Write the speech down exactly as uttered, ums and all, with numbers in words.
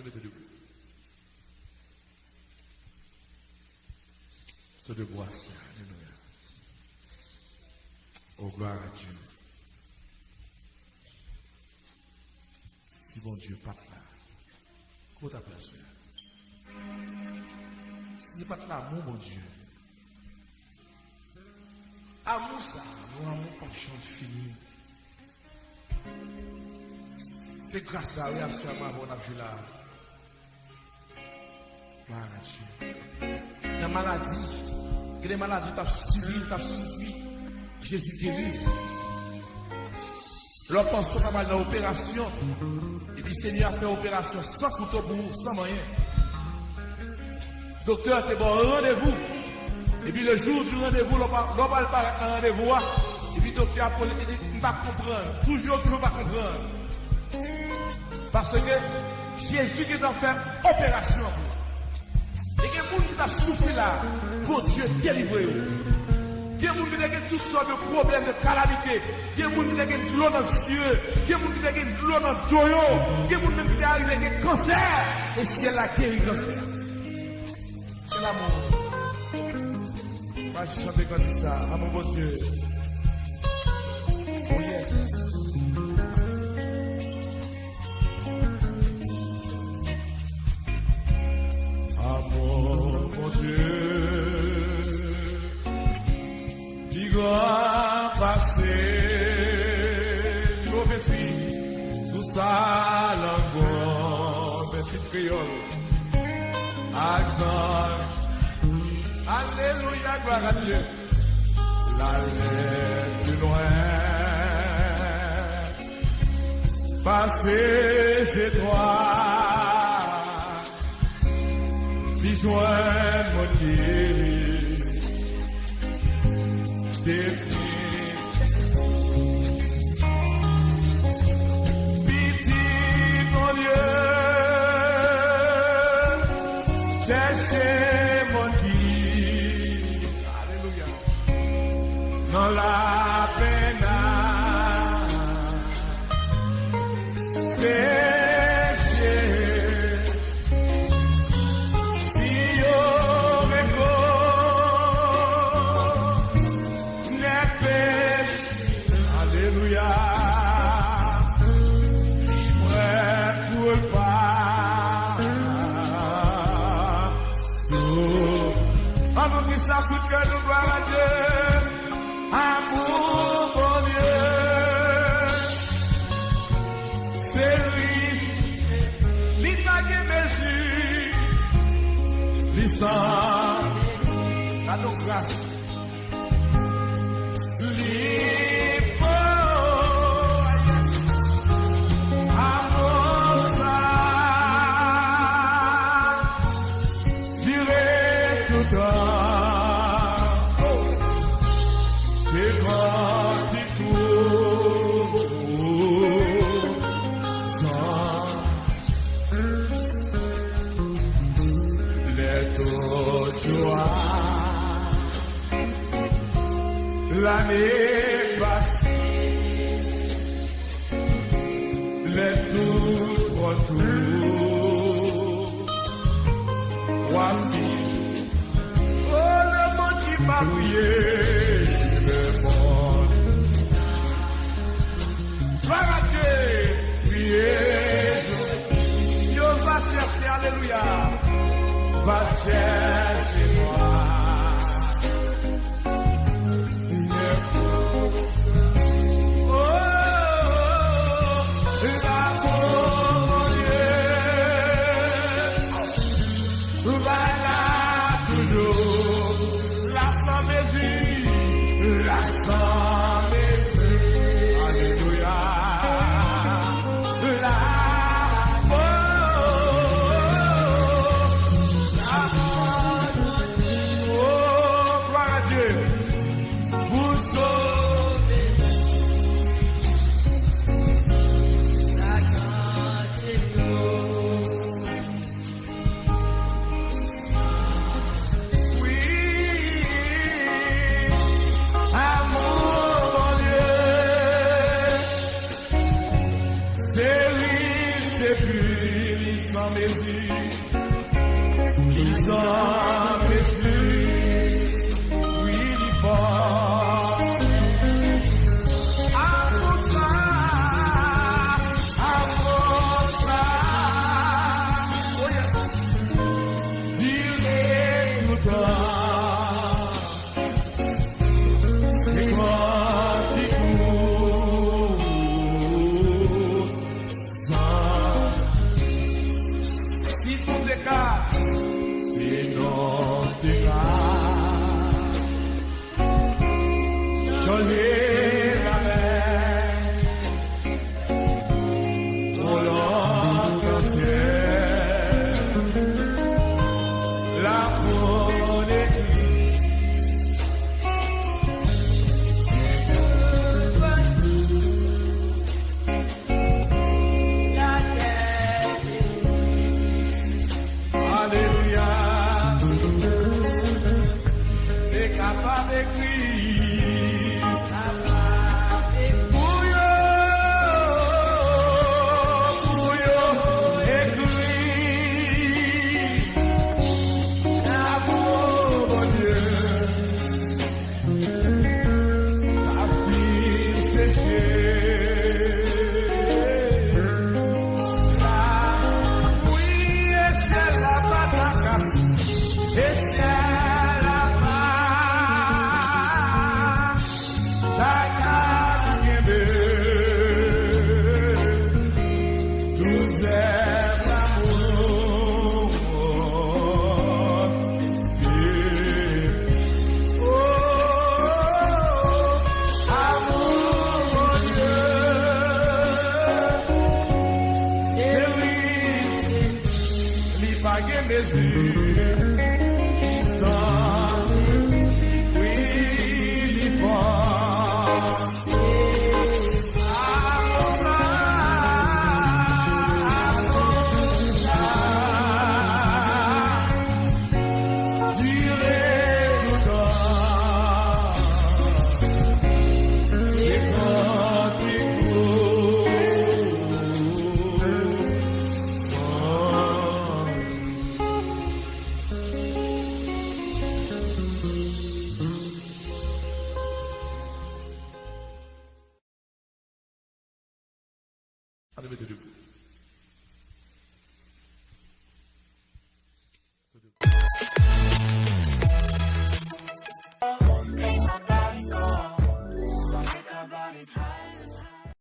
Rete debou. Rete debou, aswè. Alelouya. Oh, gloire à Dieu. Si Bondye pa t la, ki w t ap ye aswè a? Si se pa t lanmou Bondye, amou sa, yon amou k p ap janm fini. Se gras la, wi, aswè a, m avè w n ap jwe la. Gloire à Dieu. Nan maladi, gen de maladi w t ap sibi, w t ap sibi. Jezi geri. Lè w panse w t ap al nan operasyon, epi Senyè a fè operasyon san kouto pou ou, san manyen. Doktè a te ba w randevou. Epi le jour du rendez-vous, lè w pa, lè w pral parèt nan randevou a, epi doktè a poze, li di, "M pa konprann." Toujou, toujou pa konprann. Paske Jezi gentan fè operasyon pou ou. E gen moun ki t ap soufri la, Bondye delivre yo. Gen moun ki te gen tout sòt de pwoblèm, de kalamite. Gen moun ki te gen dlo nan zye. Gen moun ki te gen dlo nan do yo. Gen moun menm ki te arive gen kansè. E syèl la geri kansè. Se lanmou. Mwen chante kantik sa, lanmou Bondye. Oh yes. Lanmou Bondye pi gran pase nivo venntuit sou sa lang mwen, venntuit kreyòl. Ak zanj. Alelouya, glwa a Dye. L ale pi lwen pase zetwal. Li jwenn moun ki te fin pitit Bondye, chèche moun ki, alelouya, nan lapenn ak peche. Si yo rekonèt peche, alelouya, li prè pou l padone. An nou di sa tout kè nou, glwa a Dye. Amou Bondye, se rich, li pa gen mezi, li san, gade yon gras, li fò, amou sa dire toutan. Se kantik tou san lè tout jwa lane pase. Lè tout twò tou w ap di, o, lemonn ki pa priye, lemonn. Glwa a Dye, priye, yo va chèche, alelouya, va chèche mwa. Li san mezi, li san mezi, wi, li fò. Amour sa, amour sa, oh yes, dire tout tan. Se kantik ou, zanj. Si nou te ka, si nou te ka chanje lamè, yon lòt kansyèl, lapwòn ekri. Alelouya. Te kapab ekri pou yo, pou yo ekri lamour Bondye. Lapli seche. Lapli e syèl la pa ta kab, e syèl la pa ta kab kenbe douzè lamour. Oh, amour Bondye, se rich, li pa gen mezi, li san, wi, li fò. Ann mete debout.